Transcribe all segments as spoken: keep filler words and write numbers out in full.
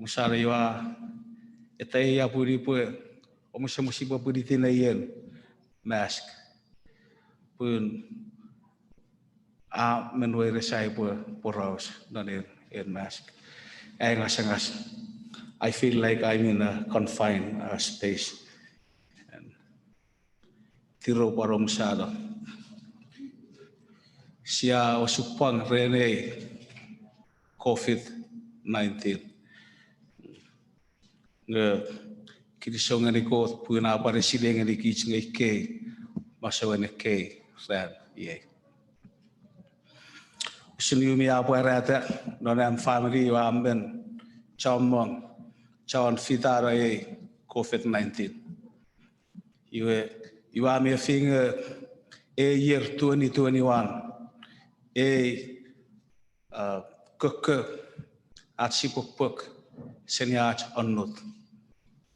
Omusano iwe a, eta ei a pwini pwe, omusomus epwe pwiniti neien mask. Pun a men weires ai upwe poraus non en, en mask. Ai ngasangas. I feel like I'm in a confined, uh, space. Tiro pwan omusano. Sia osupwang ren ei COVID nineteen. Nge kinisou ngeni Kot pun a pwan esinei ngeni kich nge ikei masouen ekkei ran iei. Usun iwe mi a pwarata non am famini iwe a men chommong chon fitano ei COVID nineteen. Iwe, iwe a mefi nge ei year twenty twenty-one, ei, uh, kokko ach sipwe pwok seni ach annut.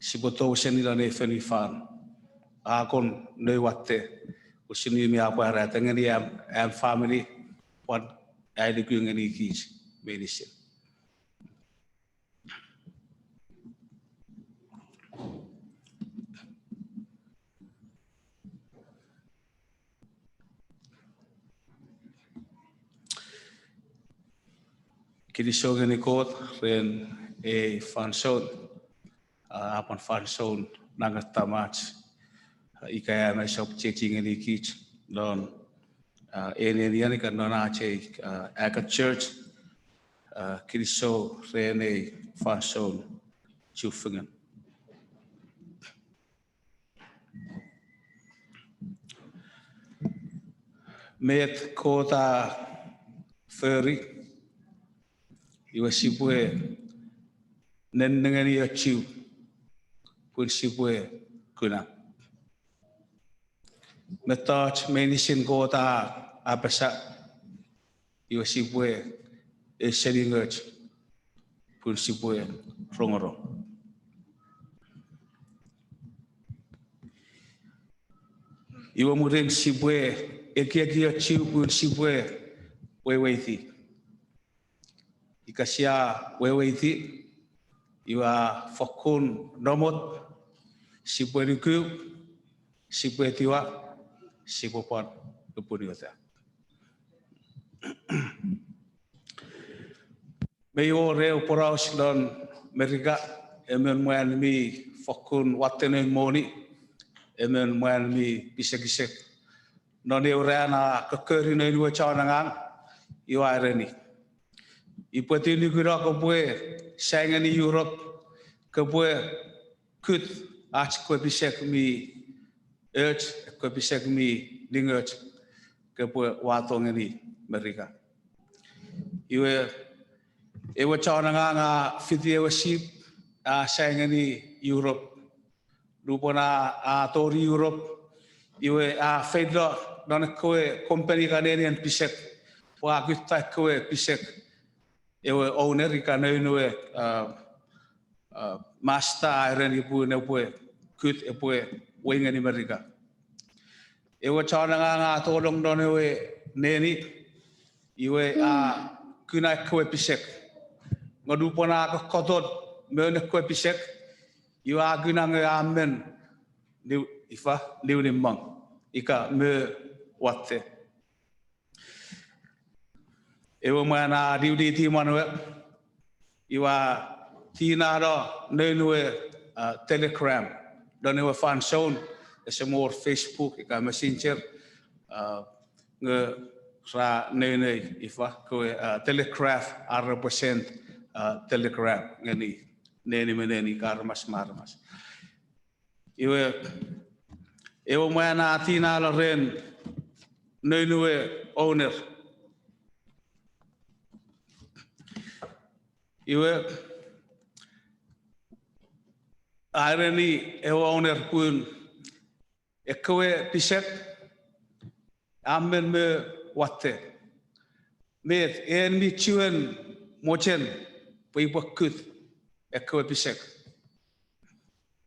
Sipwe tou seni lon ei fonufan. A kon nouwatte, usun iwe mi a pwarata ngeni am, am famini, pwan ai luku ngeni kich meinisin. Kinisou ngeni Kot ren ei fansoun, a, a pwan fansoun nangatamach, a, ika am aisop chiechi ngeni kich non, a, ei nenian ika non ach ei, a, Aga Church, a, kinisou ren ei fansoun chufengen. Met Kot a fori, iwe sipwe nennengeni ochu pun sipwe kuna. Mettoch meinisin Kot a apasa, iwe sipwe eseningoch pun sipwe rongorong. Iwe mwirin sipwe ekiekiochu pun sipwe weweiti. Ika sia weweiti, iwe a fokkun namot, sipwe nuku, sipwe etiwa, sipwe pwan apwonueta. Mei wor eu poraus lon Merika, emon mwan mi fokkun watte noun moni, emon mwan mi pisekisek. Non eu ran a kokkori noun we chon angang, iwe a ereni, ipwe ti nukuno kopwe sai ngeni Europe, kopwe kut ach kewe pisek mi och, ekkewe pisek mi ningoch, kopwe wato ngeni Merika. Iwe, ewe chon angang a fiti ewe sip, a sai ngeni Europe. Nupwen a, a tori Europe, iwe a feino non ekkewe company ika nenien pisek, pwe a kutta ekkewe pisek, ewe owner ika noun we, master a ereni pun epwe kut epwe wei ngeni Merika. Ewe chon angang a tolong non ewe neni, iwe a kuna ekkewe pisek. Nge nupwen a kokkotot moun ekkewe pisek, iwe a kuna nge a men, ifa, niwinimong, ika me watte. Ewe mwan a niwiniti manauan, iwe a tinano noun we telegram. Non ewe fansoun, ese wor Facebook ika Messenger, nge ra noun ei ifa, kewe telegraph, a represent telegram ngeni neni me neni ika aramas me aramas. Iwe, ewe mwan a tinano ren noun we owner. Iwe, a ereni ewe owner pun ekkewe pisek a men me watte. Met, en mi chuen mochen pwe ipwe kut ekkewe pisek?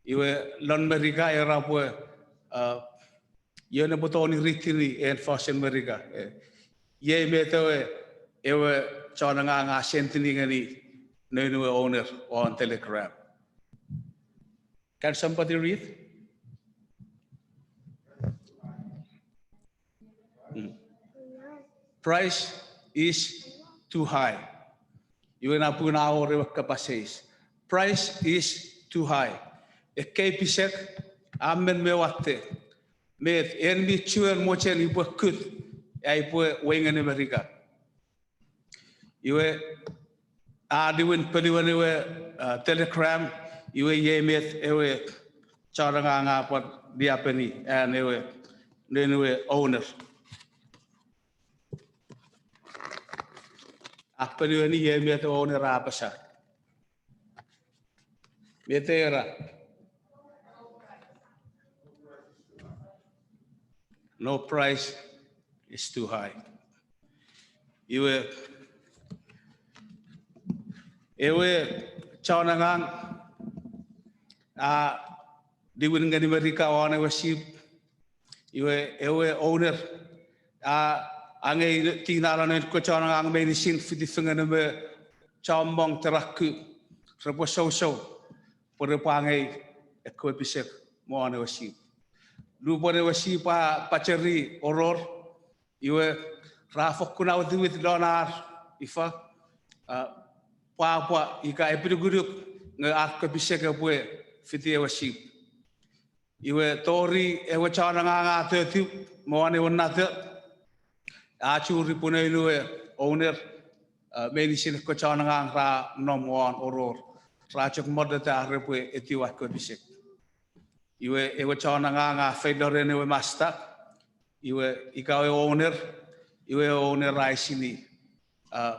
Iwe lon Merika era pwe, ion epwe tongeni ritini en fosun Merika. Iei met ewe, ewe chon angang a sentini ngeni noun ewe owner won Telegram. Can somebody read? Price is too high. Iwe na pun a wor ewe kapas eis. Price is too high. Ekkei pisek a men me watte. Met en mi chuen mochen upwe kut, aipwe wei ngeni Merika. Iwe, a niwin ponuen ewe, a, Telegram, iwe iei met ewe chon angang a pwan liapeni an ewe, noun ewe owner. A ponueni iei met ewe owner a apasa. Met era? No price is too high. Iwe, ewe chon angang a niwin ngeni Merika won ewe sip. Iwe ewe owner a angei tinano noun kewe chon angang meinisin fiti fengen me chommong taraku repwe sousou pwe repwe angei ekkewe pisek me won ewe sip. Lupwen ewe sip a pacheri oror, iwe ra fokkun awitiwit lon ar ifa, a, pwapwa ika epinukunuk nge ar kewe pisek epwe fiti ewe sip. Iwe tori ewe chon angang a totiw me won ewe nato, a churi pwe noun ewe owner, a, meinisin ekkewe chon angang ra nom won oror. Ra chok monneta ar repwe etiwa ekkewe pisek. Iwe ewe chon angang a feino ren ewe masta, iwe ika ewe owner, iwe owner a eisini, a,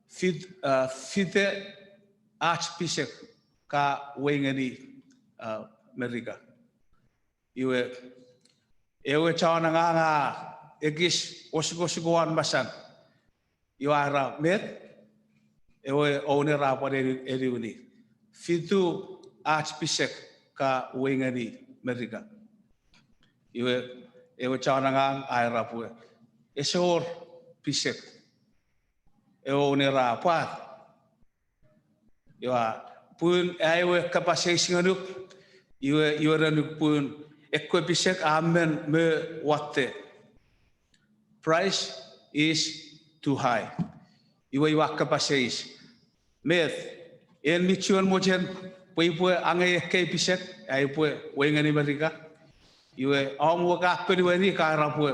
fit-, a, fite ach pisek ka wei ngeni, a, Merika. Iwe ewe chon angang a ekis osukosuka won masan. Iwe a era met? Ewe owner a pwan eni-, eniwini, fitu ach pisek ka wei ngeni Merika. Iwe ewe chon angang a era pwe ese wor pisek. Ewe owner a pwar. Iwe, pun a ewe kapas eis ngonuk, iwe, iwe erenuk pun ekkewe pisek a men me watte. Price is too high. Iwe, iwe a kapas eis, met, en mi chuen mochen pwe upwe angei ekkei pisek aipwe wei ngeni Merika? Iwe om we ka ponueni ka era pwe,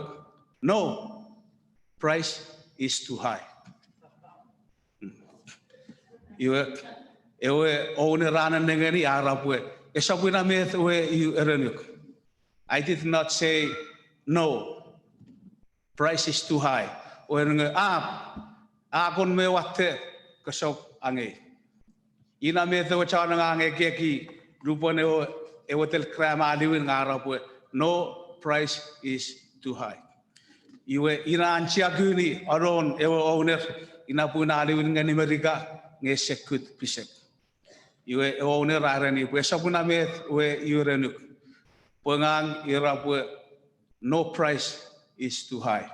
no, price is too high. Iwe, ewe owner a nennengeni a era pwe, esap ina met ewe iu erenuk. I did not say no. Price is too high. Ewe nge a, a kon me watte, kosap angei. Ina met ewe chon angang a ekieki lupwen ewe, ewe telegram a niwin nge a era pwe, no, price is too high. Iwe ina an chiakuni anon ewe owner, ina pun a niwin ngeni Merika nge ese kut pisek. Iwe ewe owner a ereni pwe esap ina met ewe iu erenuk. Pwe ngang ira pwe no price is too high.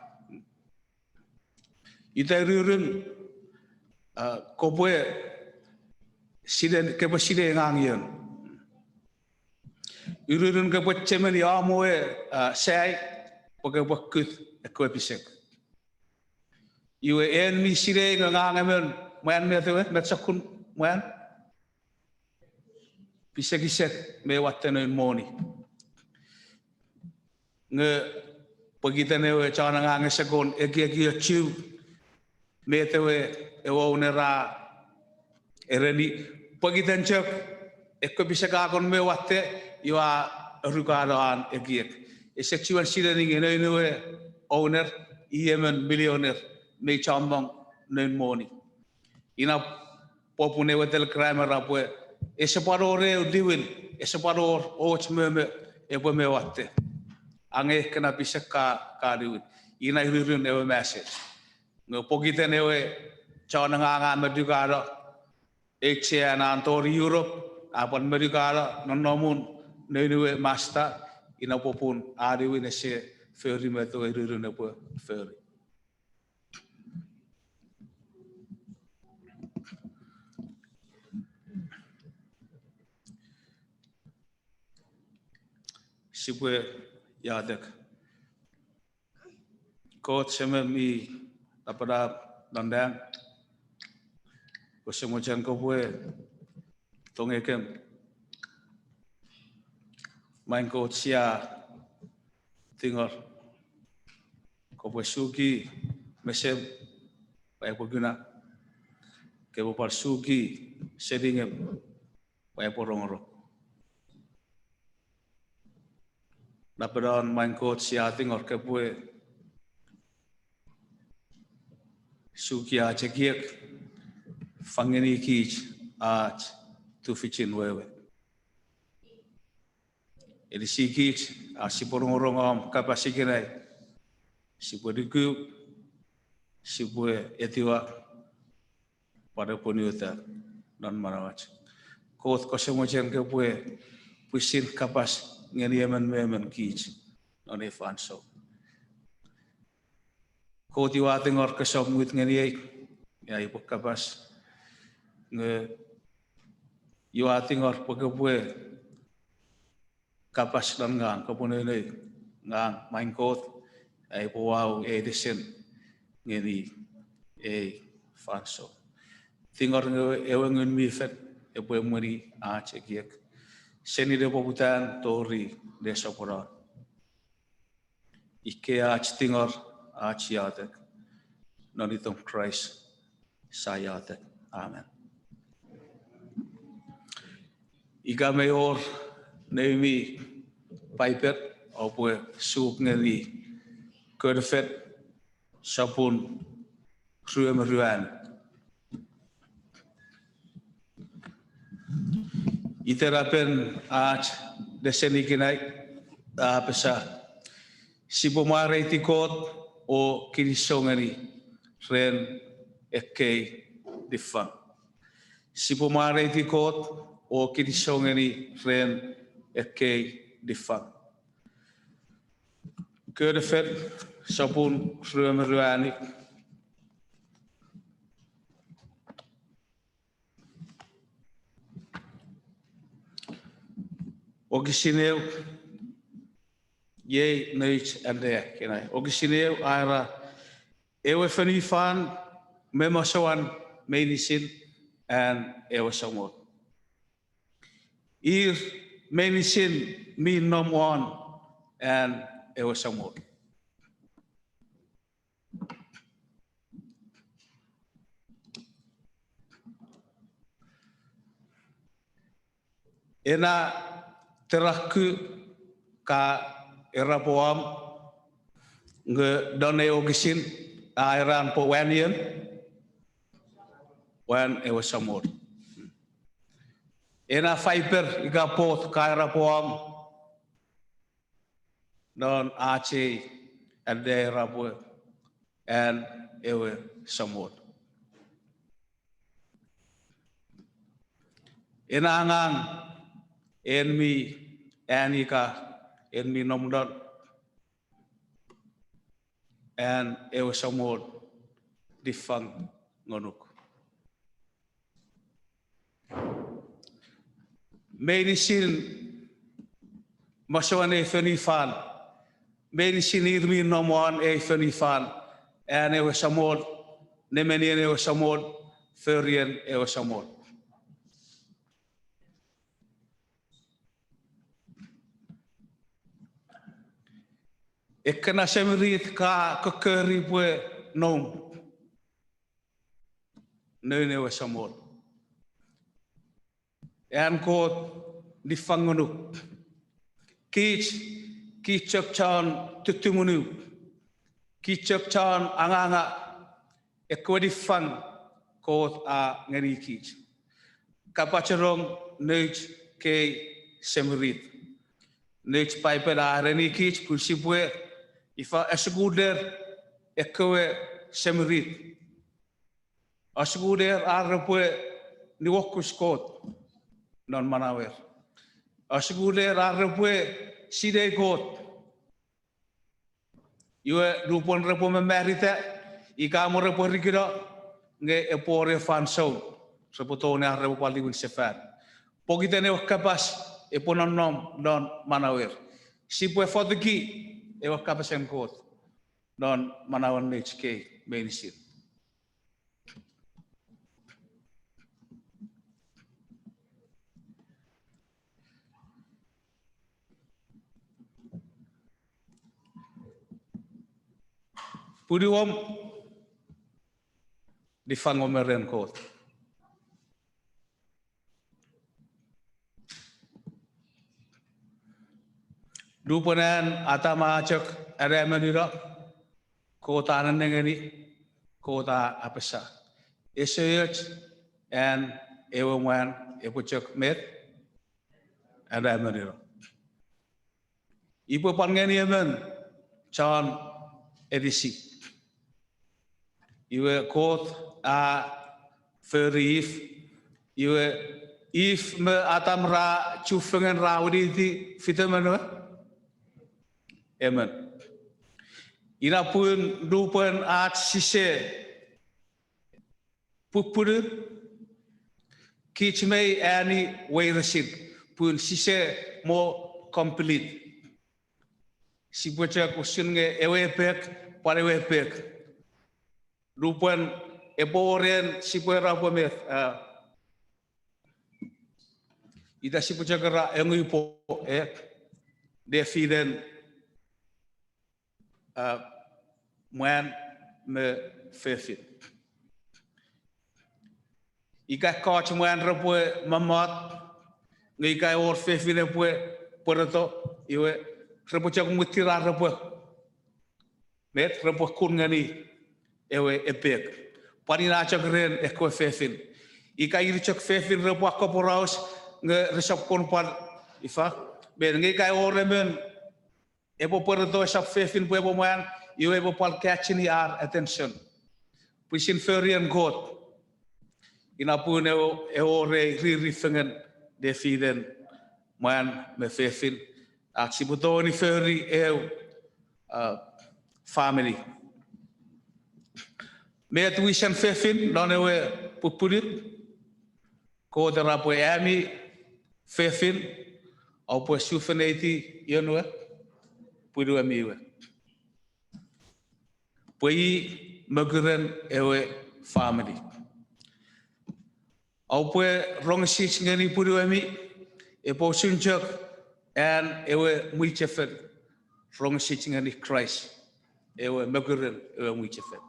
Ita ururun, a, kopwe sine, kopwe sinei ngang ion. Ururun kopwe chemeni om we, a, sai, pwe kopwe kut ekkewe pisek. Iwe en mi sinei nge ngang emon mwan met ewe, met sokkun mwan? Pisekisek me watte noun moni. Nge pokiten ewe chon angang ese kon ekiekiochu met ewe, ewe owner a ereni, pokiten chok ekkewe pisek a kon me watte, iwe a arukano an ekiek. Ese chiwen sinei nge noun ewe owner i emon millionaire me i chommong noun moni. Ina popun ewe telegram era pwe ese pwan wor eu niwin, ese pwan wor och meme epwe me watte. Angei ekkena pisek ka, ka niwin. Ina ururun ewe message. Nge pokiten ewe chon angang a monukano, eche an an tori Europe, a pwan monukano nonnomun noun ewe masta, ina popun a niwin ese fori met ewe ururun epwe fori. Sipwe iotek. Kot Semem mi napanap non nang, kose mochen kopwe tongekem. Main Kot, sia tingor kopwe suki mesem pwe aipwe kuna, kopwe pwan suki seningem pwe aipwe rongorong. Napenon, main Kot, sia tingor kopwe suki ach ekiek, fangeni kich ach tufichin wewe. Eni sikich, a sipwe rongorong om kapas ikenai, sipwe nuku, sipwe etiwa, pwan epwe niuta non manauach. Kot, kose mochen kopwe pwisin kapas ngeni emon me emon kich non ei fansoun. Kot, ua tingor kosap mut ngeniei, ia upwe kapas, nge ua tingor pwe kopwe kapas non ngang, kopwe nonnom ngang, main Kot, aipwe wau ei nesen ngeni ei fansoun. Tingor nge ewe Ngun mi Fel epwe emweni ach ekiek seni nepoputan tori nesoponon. Ikkei ach tingor, ach iotek, non itom Kraist sia iotek, amen. Ika mei wor neimi Paipen, oupwe suk ngeni Konfel sopun rue me ruanu. Itenapen ach nesen ikenai a apasa, sipwe mwareiti Kot o kinisou ngeni ren ekkei niffang. Sipwe mwareiti Kot o kinisou ngeni ren ekkei niffang. Konfel sopun rue me ruanu. Wokisin eu, iei nouch annea ikenai. Wokisin eu a era, ewe fonufan me masouan meinisin an ewe Samol. Ir meinisin mi nom won an ewe Samol. Ena taraku ka era pwe om, nge non ei wokisin a eran pwe wan ien, wan ewe Samol. Ena faiper ika pot ka era pwe om, non ach ei annea era pwe an ewe Samol. Ena angang en mi an ika en mi nom non an ewe Samol niffang ngonuk. Meinisin masouan ei fonufan, meinisin ir mi nom won ei fonufan, an ewe Samol, nemenien ewe Samol, forien ewe Samol. Ekkena semirit ka kokkori pwe noum, noun ewe Samol. An Kot niffang ngonuk. Kich, kich chok chon tutumunu. Kich chok chon anganga ekkewe niffang Kot a ngenikich. Kapachenong nouch kei semirit. Nouch Paipen a erenikich pwe sipwe ifa, asukuner ekkewe semirit. Asukuner ar repwe niwokus Kot non manauer. Asukuner ar repwe sinei Kot. Iwe nupwen repwe mamarita, ika mo repwe rikino, nge epwe wor ew fansoun repwe tongeni ar repwe pwal niwin sefan. Pokiten ewe kapas epwe nonnom non manauer. Sipwe fotuki ewe kapasen Kot non manauen neich kei meinisin. Punuom, niffangom me ren Kot. Nupwen an Atam a chok anaemonino, Kot a nenengeni, Kot a apasa, ese och an ewe mwan epwe chok met? Anaemonino. Ipwe pwan ngeni emon chon anisi. Iwe Kot a fori If. Iwe If me Atam ra chufengen ra winiti fitemon we? Emon. Ina pun nupwen ach sise pupunu, kich mei ani weiresin, pun sise mo complete. Sipwe chok usun nge ewe epek pwan ewe epek. Nupwen epwe wor en sipwe era pwe met, a, ita sipwe chok era engui po, e, nefinen, a, mwan me fefin. Ika ekkoch mwan repwe mommot, nge ika wor fefin epwe pwereto, iwe repwe chok mwittir ar repwe, met, repwe kun ngeni ewe epek. Pwan ina chok ren ekkewe fefin. Ika ir chok fefin repwe akkoporaus nge resap kon pwan, ifa, met, nge ika wor emon epwe pwereto esap fefin pwe epwe mwan, iwe epwe pwal kachini ar attention. Pwisin forien Kot. Ina pun ewe, ewe rei riri fengen nefinen mwan me fefin. Ach sipwe tongeni fori eu, a, famini. Met wisen fefin non ewe pupunu? Kot era pwe ami fefin, oupwe sufeniti ion we? Punuemi we. Pwe i mokuren ewe famini. Oupwe rongesich ngeni punuemi, epwe usun chok an ewe mwichefen rongesich ngeni Kraist, ewe mokuren ewe mwichefen.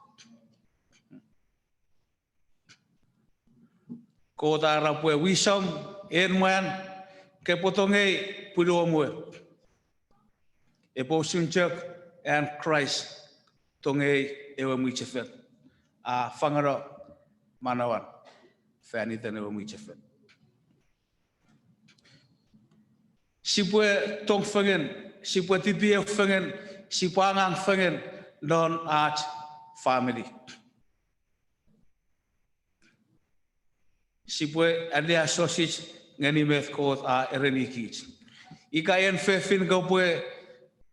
Kot a era pwe wisom, en mwan, kopwe tongei punuom we. Epwe usun chok an Kraist tongei ewe mwichefen, a fangeno manauan fan iten ewe mwichefen. Sipwe tong fengen, sipwe tipeu fengen, sipwe angang fengen non ach famini. Sipwe aneasosich ngeni met Kot a erenikich. Ika en fefin kopwe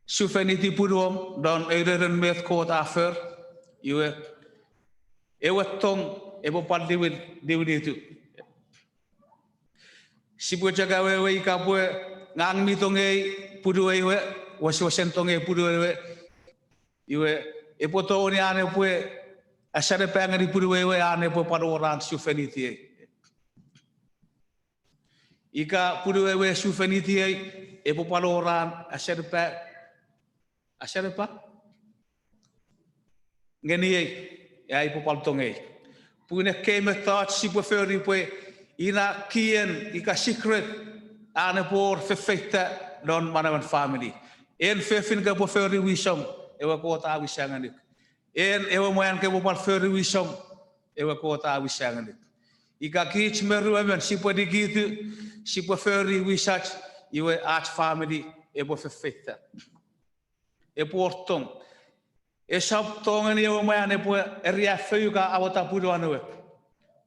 sufeniti punuom non aureren met Kot a for, iwe, ewe tong epwe pwal niwin, niwinitu. Sipwe chok awewe ika pwe ngang mi tongei punuei we, wesewesen tongei punuei we, iwe, epwe tongeni an epwe asarepangeni punuei we an epwe pwal wor an sufenitiei. Ika punuei we sufenitiei, epwe pwal wor an asarepa, asarepa ngeniei, ai upwe pwal tongei. Pun ekkei mettoch sipwe fori pwe ina kien ika secret an epwe wor fefeita non manauen famini. En fefin kopwe fori wisom, ewe Kot a wisa ngonuk. En ewe mwan kopwe pwal fori wisom, ewe Kot a wisa ngonuk. Ika kich me ruemon sipwe nikitu, sipwe fori wisach, iwe ach famini epwe fefeita. Epwe wor tong. Esap tongeni ewe mwan epwe eriaffouk a awata punuan we.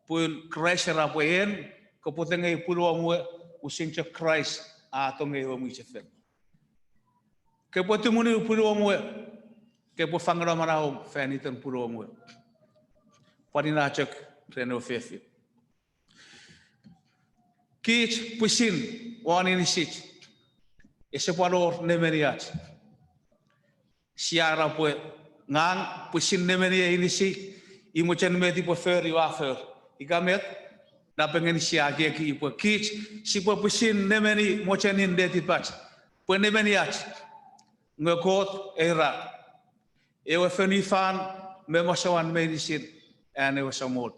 Pun Kraist era pwe en kopwe tongei punuom we, usun chok Kraist a tongei ewe mwichefen. Kopwe tumunu punuom we, kopwe fangeno manauom fan iten punuom we. Pwan ina chok ren ewe fefin. Kich pwisin won inisich. Ese pwan wor nemeniach. Sia era pwe ngang pwisin nemeni ei inisi, i mochen met ipwe fori ua fori. Ika met, napengeni sia ekieki pwe kich sipwe pwisin nemeni mochenin netipach, pwe nemeniach. Nge Kot era, ewe fonufan me masouan meinisin an ewe Samol.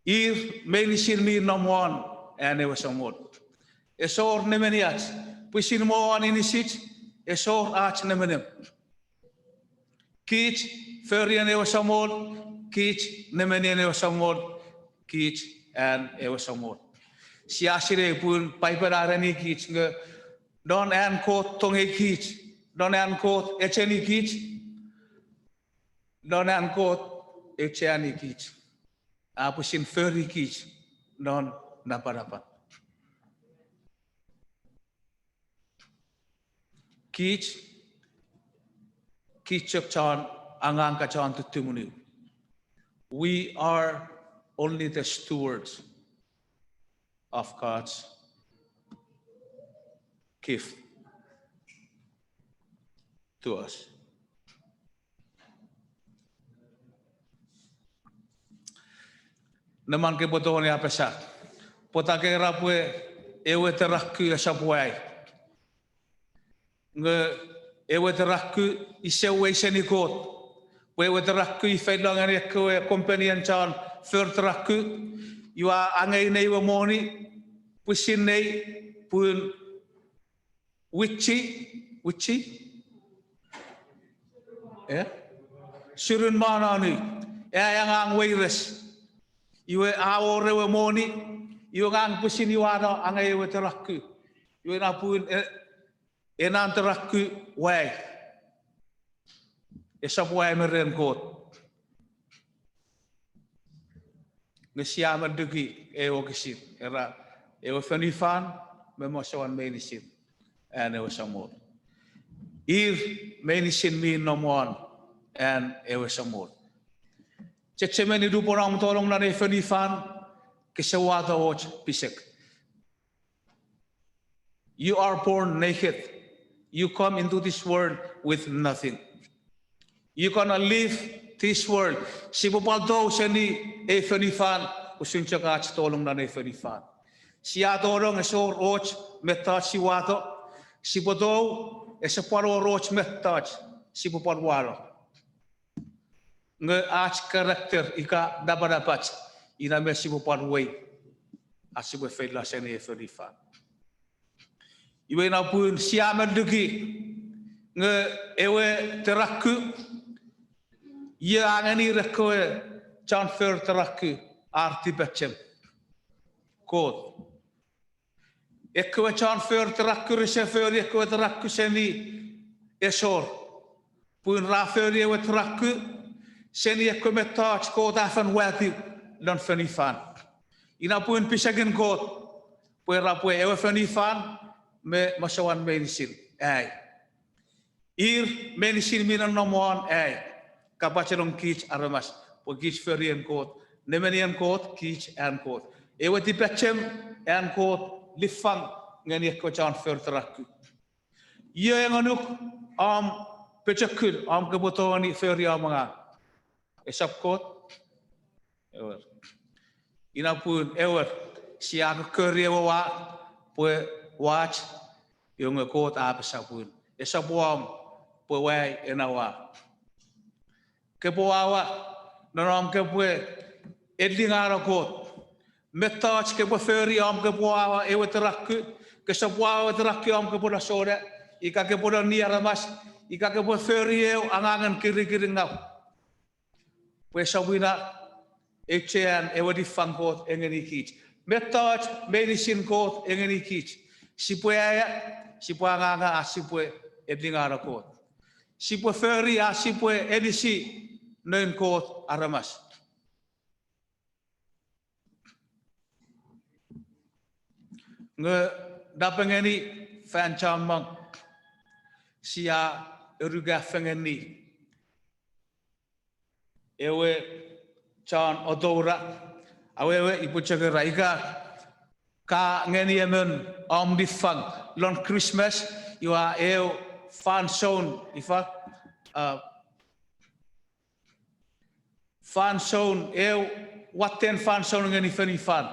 Ir meinisin mi nom won an ewe Samol. Ese wor nemeniach, pwisin mo won inisich, ese wor ach nemenem. Kich forien ewe Samol, kich nemenien ewe Samol, kich an ewe Samol. Sia sinei pun Paipen a erenikich nge non an Kot tongei kich, non an Kot echeni kich, non an Kot aucheani kich, a pwisin fori kich non napanapan. Kich, kich chok chon angang ka chon tutumunu. We are only the stewards of God's gift to us. Neman kepwe tongeni apasa, pwata ke era pwe ewe toraku esap wai? Nge ewe toraku ise wei seni Kot. Pwe ewe toraku i feilo ngeni ekkewe kompenien chon for toraku, iwe a angei nei we moni, pwisin nei, pun wichi, wichi, e, surun manoni, a angang weires. Iwe a wor ewe moni, iwe ngang pwisin iwe a no angei ewe toraku. Iwe ina pun e, ena toraku wai, esap wai me ren Kot. Nge sia meluki ewe wokisin era, ewe fonufan me masouan meinisin an ewe Samol. Ir meinisin mi nom won an ewe Samol. Chechemeni nupwen om tolong non ei fonufan, kese wato och pisek. You are born naked. You come into this world with nothing. You gonna leave this world. Sipwe pwal tou seni ei fonufan usun chok ach tolong non ei fonufan. Sia tolong ese wor och mettoch si wato. Sipwe tou ese pwal wor och mettoch sipwe pwal wano. Nge ach character ika napanapach, ina me sipwe pwal wei ach sipwe feilo seni ei fonufan. Iwe ina pun sia meluki nge ewe toraku, ie a ngenir ekkewe chon for toraku ar tipachem? Kot. Ekkewe chon for toraku rese fori ekkewe toraku seni esor. Pun ra fori ewe toraku seni ekkewe mettoch Kot a fen watiw lon fonufan. Ina pun pisekin Kot pwe ra pwe ewe fonufan me masouan meinisin ai. Ir meinisin mi nonnom won ai. Kapachenong kich aramas pwe kich forien Kot, nemenien Kot, kich an Kot. Ewe tipachem an Kot liffang ngeni ekkewe chon for toraku. Ie ngonuk om pochokun om kopwe tongeni fori om angang? Esap Kot? Ewer. Ina pun ewer, sia kokkori ewe wa pwe wach, iwe nge Kot a apasa pun esap wom pwe wai ena wa. Kopwe wawa non om kopwe elingano Kot. Mettoch kopwe fori om kopwe wawa ewe toraku, kosap wawa ewe toraku om kopwe losona, ika kopwe loni aramas, ika kopwe fori eu angangen kirikiringau. Pwe esap ina auchean ewe liffang Kot a ngeni kich. Mettoch meinisin Kot a ngeni kich, sipwe aea, sipwe anganga ach sipwe elingano Kot. Sipwe fori ach sipwe anisi noun Kot aramas. Nge napengeni fan chommong sia eruka fengeni ewe chon atoura, awewe ipwe chok era ika ka ngeni emon om niffang lon Christmas, iwe a eu fansoun, ifa, a, fansoun, eu watten fansoun ngeni fonufan.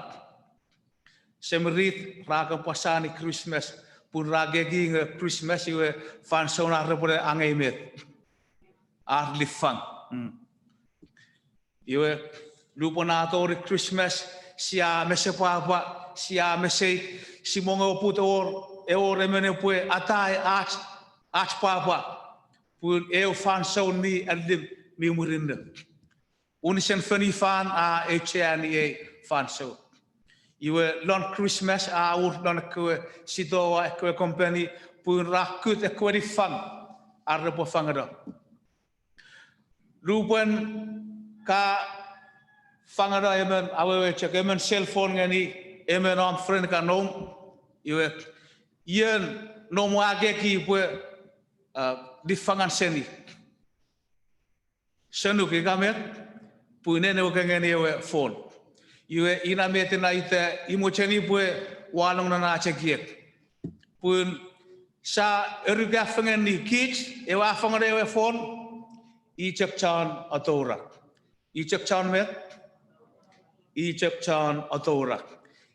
Semirit ra kan pwasani Christmas, pun ra ekieki nge Christmas iwe fansoun ar repwe angei met, ar niffang. Iwe, nupwen a tori Christmas, sia mesepwapwa, sia mesei, si mongo put ewor, ewor emon epwe atai ach, ach pwapwa, pun eu fansoun mi allim, mi murinno. Unusen fonufan a aucheani ei fansoun. Iwe lon Christmas a ur lon ekkewe sitowa, ekkewe company, pun ra kut ekkewe niffang ar repwe fangeno. Nupwen ka fangeno emon, awewe chok emon cell phone ngeni emon om friend ka nom, iwe, ien nom a ekieki pwe, a, niffangan seni. Senuk ika met, pun en ewe ke ngeni ewe phone. Iwe ina met ina ita i mocheni pwe walong non ach ekiek. Pun sa erukafengenni kich ewe a fangeno ewe phone, i chok chon atoura. I chok chon met? I chok chon atoura.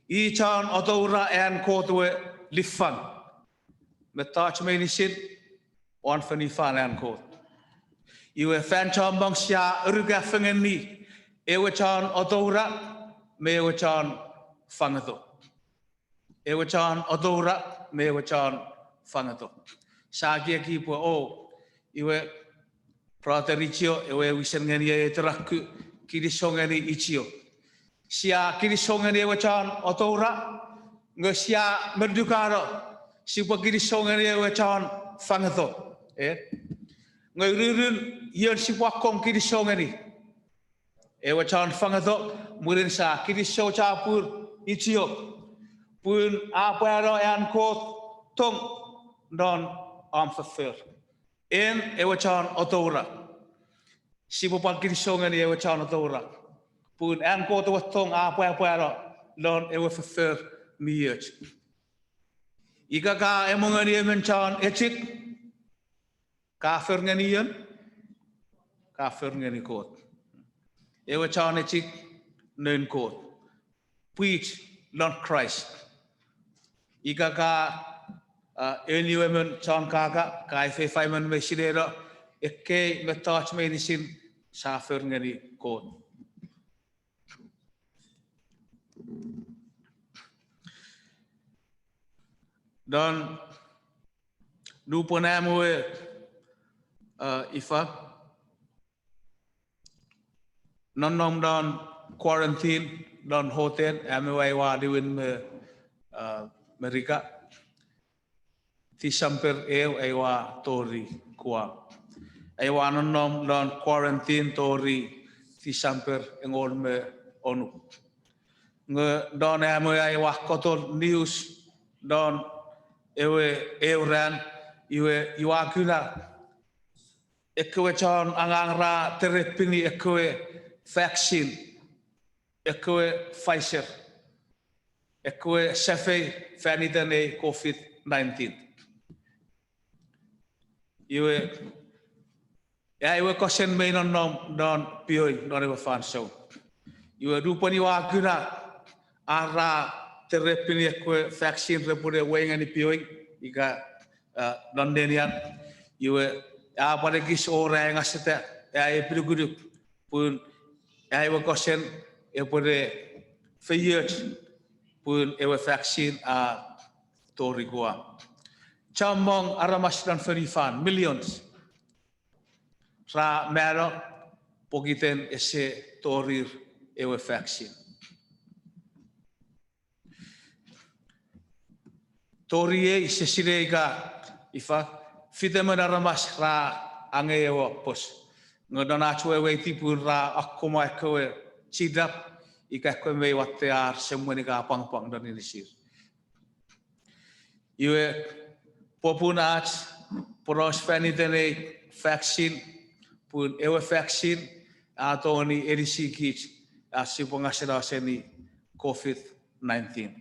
I chon atoura an Kot we niffang. Mettoch meinisin won fonufan an Kot. Iwe fan chommong sia erukafengenni ewe chon atoura me ewe chon fangeto. Ewe chon atoura me ewe chon fangeto. Sa ekieki pwe o, iwe brother Ichio ewe wisen ngeni ei toraku, kinisou ngeni Ichio. Sia kinisou ngeni ewe chon atoura, nge sia monukano sipwe kinisou ngeni ewe chon fangeto. E? Nge ururun, ion sipwe akkom kinisou ngeni? Ewe chon fangeto. Mwirin sa kinisou chapur Ichio, pun a pwano an Kot tong non om foffor. En ewe chon atoura. Sipwe pwan kinisou ngeni ewe chon atoura, pun an Kot ewe tong a pwapwano non ewe foffor mi och. Ika ka emongeni emon chon echik, ka for ngeni ion? Ka for ngeni Kot. Ewe chon echik noun Kot, pwich lon Kraist. Ika ka, a, eni emon chon kaka, ka efeifeimon me sineno, ekkei mettoch meinisin sa for ngeni Kot. Non nupwen am we, a, ifa, nonnom non quarantine non hotel, am we aua niwin me, a, Merika. December eu aua tori Kuam. Aua nonnom non quarantine tori December engon me onu. Nge non am we aua kotol news non ewe eu ran, iwe ua kuna ekkewe chon angang ra terepini ekkewe vaccine, ekkewe Pfizer, ekkewe safei fan iten ei COVID nineteen. Iwe, a ewe kosen mei nonnom non pioing non ewe fansoun. Iwe nupwen ua kuna ar ra terepini ekkewe vaccine repwene wei ngeni pioing ika, a, non nenian, iwe a pwan ekis wor ai ngaseta, ai epinukunuk, pun a ewe kosen epwene feioch, pun ewe vaccine a tori Kuam. Chommong aramas non fonufan, millions, ra mano pokiten ese torir ewe vaccine. Tori ei sia sinei ika ifa, fitemon aramas ra angei ewe apos. Nge non ach weweiti pun ra akkomwa ekkewe chinnap ika ekkewe mei watte ar semwen ika apwangapwang non inisir. Iwe, popun ach poraus fan iten ei vaccine, pun ewe vaccine a tongeni anisikich ach sipwe ngaseno seni COVID nineteen.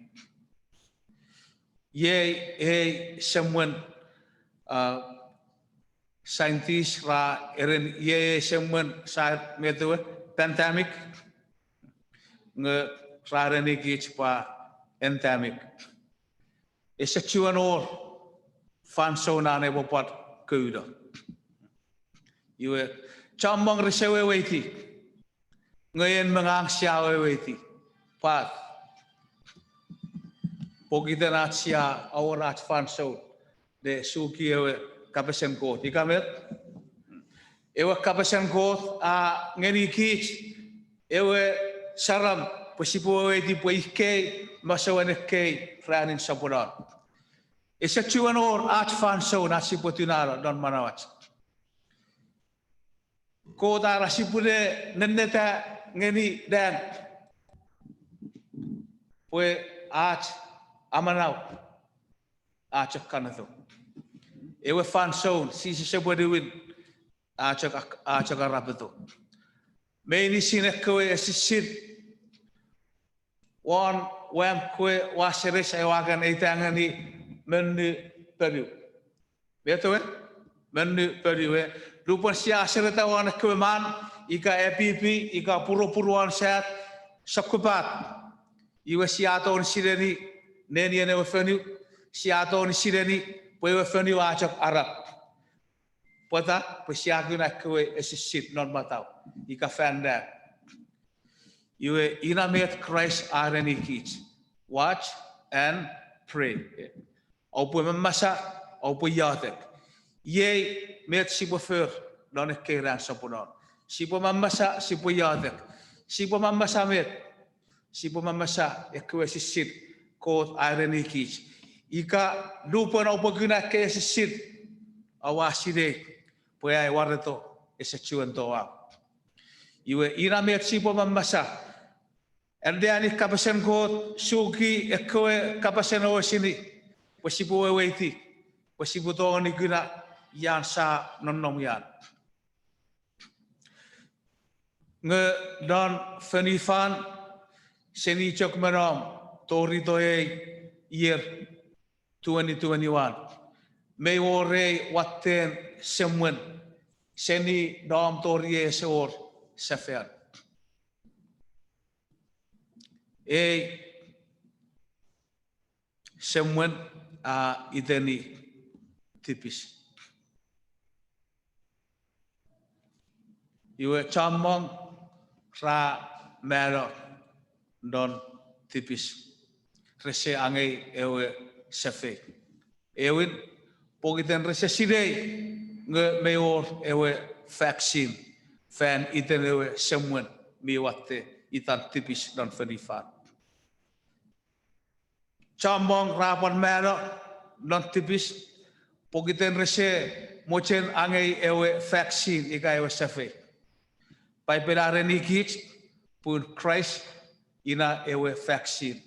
Iei ei semwen, a, scientist ra eren iei ei semwen sa met ewe pandemic, nge ra erenikich pwe endemic. Ese chuen wor fansoun an epwe pwan kouno. Iwe, chommong rese weweiti. Nge en me ngang sia weweiti. Pwata? Pokiten ach sia awora ach fansoun ne suki ewe kapasen Kot. Ika met? Ewe kapasen Kot a ngenikich ewe saram pwe sipwe weweiti pwe ikei masouen ekkei ranin soponon. Ese chuen wor ach fansoun ach sipwe tunano non manauach. Kot a era sipwe ne nenneta ngeni nang pwe ach amanau a chok kaneto. Ewe fansoun Jises epwe niwin a chok, a chok arapeto. Meinisin ekkewe esisin won wam kewe waseres ewe a kan eita ngeni monnu ponu. Met ewe? Monnu ponu we. Lupwen sia sereta won ekkewe man, ika epipi, ika puropur won sat, sokkopat. Iwe sia tongeni sineni nenien ewe fonu, sia tongeni sineni pwe ewe fonu a chok arap. Pwata? Pwe sia kuna ekkewe esisin non matau ika fan nang. Iwe ina met Kraist a erenikich. Watch and pray. Oupwe mamasa, oupwe iotek. Iei met sipwe for non ekkei ran soponon. Sipwe mamasa, sipwe iotek. Sipwe mamasa met? Sipwe mamasa ekkewe esisin Kot a erenikich. Ika lupwen oupwe kuna ekkei esisin, oua sinei pwe ai wareto ese chuen toau. Iwe ina met sipwe mamasa. Anneani kapasen Kot, suki ekkewe kapasen osini, pwe sipwe weweiti, pwe sipwe tongeni kuna ian sa nonnom ian. Nge non fonufan, seni chok me nom tori to ei ier twenty twenty-one, mei wor ei watten semwen seni nom tori ese wor sefan. Ei semwen a iteni tipis. Iwe chommong ra mano non tipis. Rese angei ewe safei. Ewin, pokiten rese sinei nge mei wor ewe vaccine fan iten ewe semwen mi watte itan tipis non fonufan. Chommong ra pwan mano non tipis pokiten rese mochen angei ewe vaccine ika ewe safei. Paipel a erenikich pun Kraist ina ewe vaccine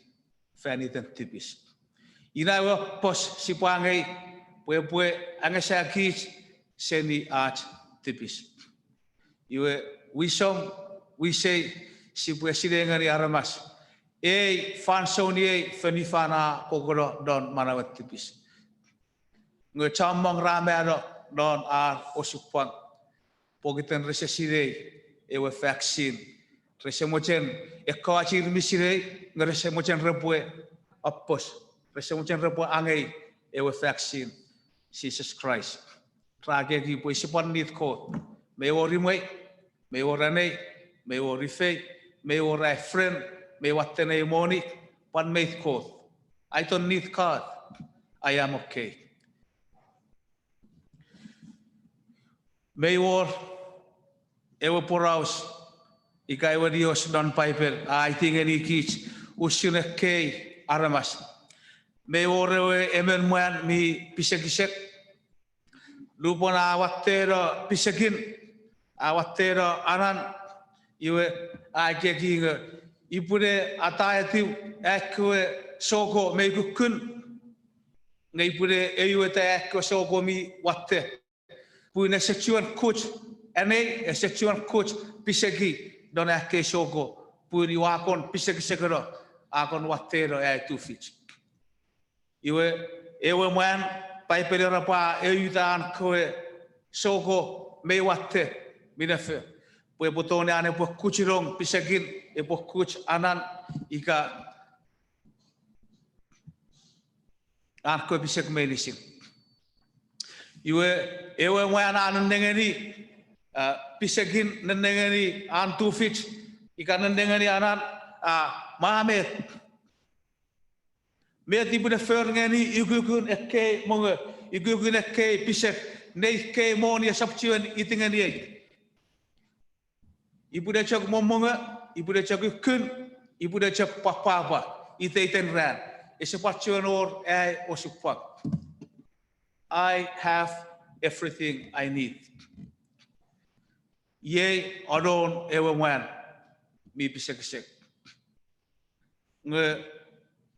fan iten tipis. Ina ewe pos sipwe angei pwe epwe angasakich seni ach tipis. Iwe wisom, wisei, sipwe sinei ngeni aramas. Ei fansoun iei fonufan a kokono non manauen tipis. Nge chommong ra mano non ar osupwang pokiten rese sinei ewe vaccine. Rese mochen, ekkoch ir mi sinei nge rese mochen repwe oppos, rese mochen repwe angei ewe vaccine, Jises Kraist. Ra ekieki pwe ise pwan need Kot. Mei wor imwei, mei wor anei, mei wor ifei, mei wor ai friend, mei watten ei moni, pwan mei Kot. I don't need God. I am okay. Mei wor ewe poraus ika ewe nios non Paipel a aiti ngenikich usun ekkei aramas. Mei wor ewe emon mwan mi pisekisek. Lupwen a watteno pisekin, a watteno anan, iwe a ekieki nge ipwene ataetiw ekkewe soko mei kukkun, nge ipwene eueta ekkewe soko mi watte. Pun ese chuen kuch anei, ese chuen kuch piseki non ekkei soko, pun iwe a kon pisekisekeno, a kon watteno ai tufich. Iwe, ewe mwan, Paipel era pwe a euta an kewe soko mei watte minafo, pwe epwe tongeni an epwe kuchunong pisekin, epwe kuch anan, ika an kewe pisek meinisin. Iwe, ewe mwan a nennengeni, a, pisekin, nennengeni an tufich, ika nennengeni anan, a, mwa met. Met upwene for ngeni ukukun ekkei mongo, ukukun ekkei pisek, nei kei moni esap chiwen iti ngeniei. Ipwene chok mommongo, ipwene chok ukukun, ipwene chok pwapwapwa iteiten ran. Ese pwan chiwen wor ai osupwang. I have everything I need. Iei anon ewe mwan mi pisekisek. Nge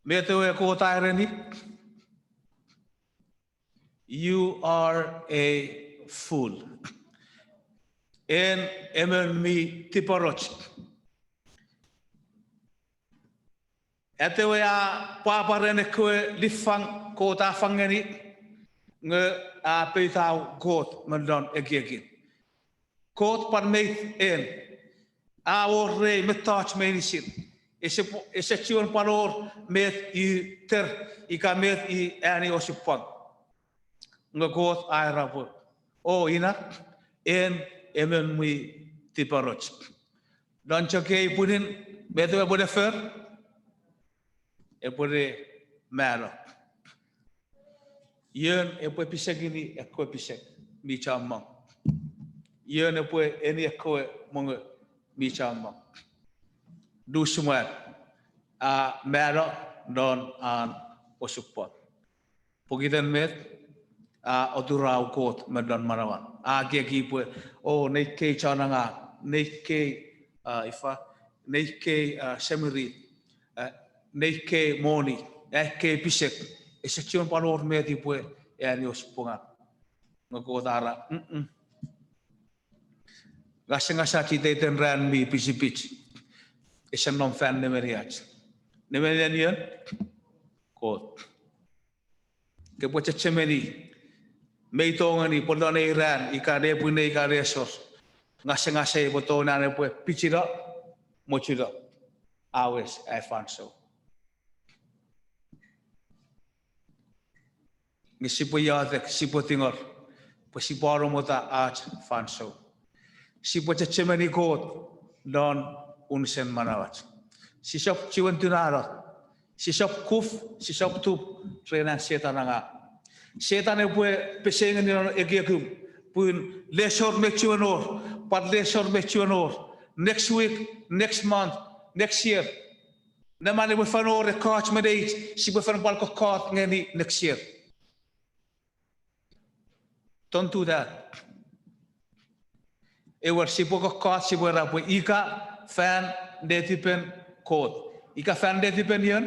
met ewe Kot a ereni? You are a fool. En emon mi tipenoch. Atewe a pwapwa ren ekkewe liffang Kot a fang ngeni, nge a poutau Kot me non ekiekin. Kot pwan mei en, a wor rei mettoch meinisin. Ese, ese chiwen pwan wor met i ter ika met i ani osupwang. Nge Kot a era pwe, o ina, en emon mi tipenoch. Non chok ei pwinin, met ewe epwene for? Epwene mano. Ion epwe pisekini ekkewe pisek mi chommong? Ion epwe eni ekkewe mongo mi chommong? Nusun mwan a mano non an osupwang. Pokiten met? A oturau Kot me non manauan. A ekieki pwe, o, nei kei chon angang, nei kei, a, ifa, nei kei, a, semirit, a, nei kei moni, a, kei pisek, ese chiwen pwan wor met ipwe ani osupwangan. Nge Kot a era, mm-mm. Ngasangasach iteiten ran mi pichipich. Ese nom fan nemeniach. Nemenien ion? Kot. Kopwe chechemeni, mei tongeni pwe non ei ran ika nepwinei ika nesor, ngasangasei epwe tongeni an epwe pichino, mochuno, a wes ai fansoun. Nge sipwe iotek, sipwe tingor, pwe sipwe anomota ach fansoun. Sipwe chechemeni Kot non unusen manauach. Sisap chiwen tunano, sisap kuf, sisap tup ren an Setan angang. Setan epwe pesei ngeni non ekiekum, pun lesor mei chiwen wor, pwan lesor mei chiwen wor, next week, next month, next year. Neman epwe fen wor ekkoch me neich, sipwe fen pwal kokkot ngeni next year. Don't do that. Ewer, sipwe kokkot, sipwe era pwe ika fan netipen Kot. Ika fan netipen ion?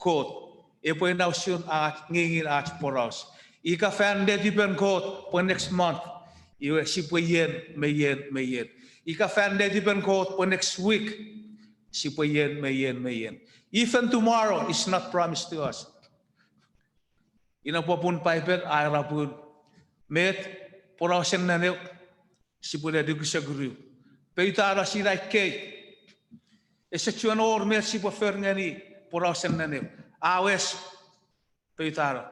Kot. Epwe ina usun ach ngingin ach poraus. Ika fan netipen Kot pwe next month, iwe sipwe ien me ien me ien. Ika fan netipen Kot pwe next week, sipwe ien me ien me ien. Even tomorrow is not promised to us. Ina popun Paipel a era pun met porausen neneu, sipwe ne nukusokuru. Poutano, sinai kei. Ese chiwen wor met sipwe for ngeni porausen neneu. A wes, poutano.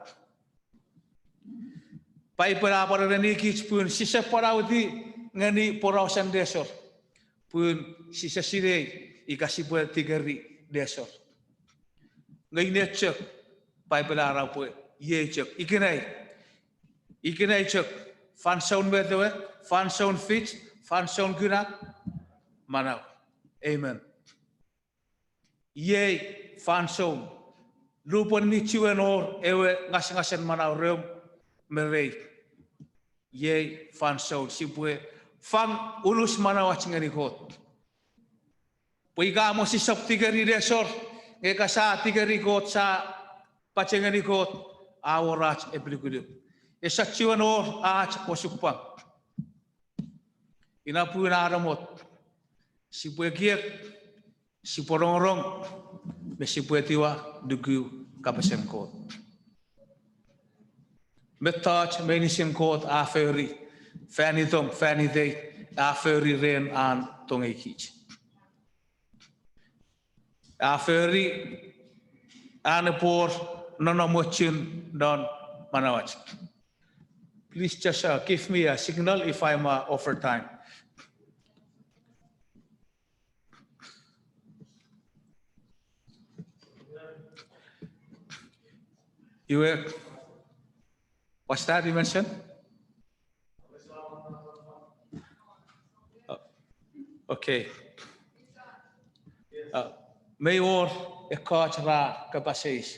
Paipel a pwan erenikich pun sise pwan auti ngeni porausen nesor, pun sise sinei ika sipwe tikeri nesor. Nge ine chok, Paipel a era pwe iei chok ikenai, ikenai chok, fansoun met ewe? Fansoun fich, fansoun kuna manau. Amen. Iei fansoun, nupwen mi chiwen wor ewe ngasangasen manau reom me rei, iei fansoun sipwe fang unus manauach ngeni Kot. Pwe ika mo sisap tikeri nesor, nge ka sa tikeri Kot, sa pachengeni Kot, a wor ach epinukunuk. Esap chiwen wor ach osupwang. Ina pun a namot, sipwe ekiek, sipwe rongorong, me sipwe etiwa nuku kapasen Kot. Mettoch meinisin Kot a fori fan itom, fan itei, a fori ren an tongeikich. A fori an epwe wor nonnomochun non manauach. Please just, uh, give me a signal if I'm, uh, over time. You were, what's that you mentioned? Uh, okay. Uh, mei wor ekkoch ra kapas eis.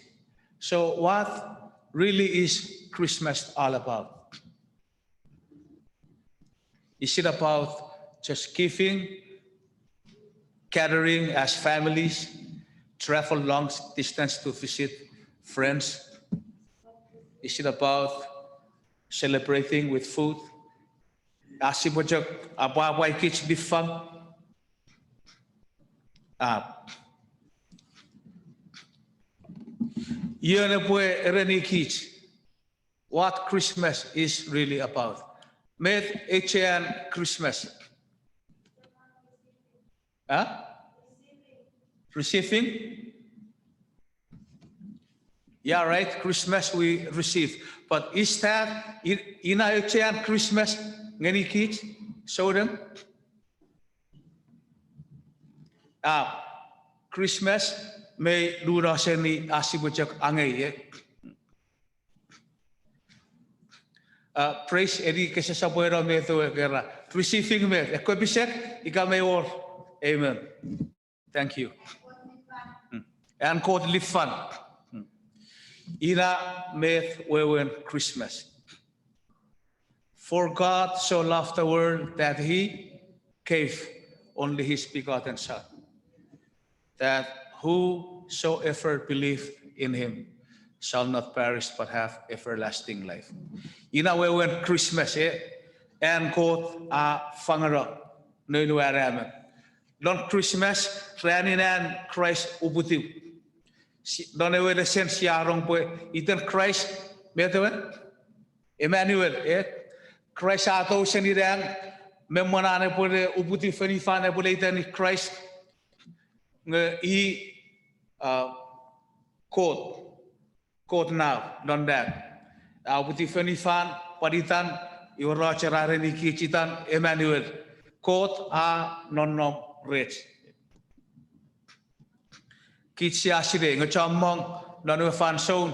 So what really is Christmas all about? Is it about just giving, gathering as families, travel long distance to visit friends? Is it about celebrating with food? Ach sipwe chok apwapwai kich lifang? Ap. Ion epwe ereni kich what Christmas is really about? Met auchean Christmas? Huh? Receiving? Yeah, right. Christmas we receive. But is that i-, ina auchean Christmas ngeni kich souneng? Ah, Christmas mei luno seni ach sipwe chok angei, eh? Uh, praise, eni kese sopweno met ewe kera. Receiving met, ekkewe pisek, ika mei wor. Amen. Thank you. Hmm. An Kot lifang. Hmm. Ina met wewen Christmas. For God so loved the world that he gave only his begotten Son, that whosoever believeth in him shall not perish but have everlasting life. Ina wewen Christmas, eh? An Kot a fangeno noun we Anaemon. Non Christmas, ranin an Kraist uputiw. Si-, non ewe lesen sia rong pwe iten Kraist, met ewe? Emmanuel, eh? Kraist a tou seni nang, me mwen an epwe uputiw fonufan epwe iteni Kraist. Nge i, uh, Kot. Kot nau, non nang. A uputiw fonufan, pwan itan, iwe roche ra ereni kich itan Emmanuel. Kot a nonnom rech. Kich sia sinei, nge chommong non ewe fansoun,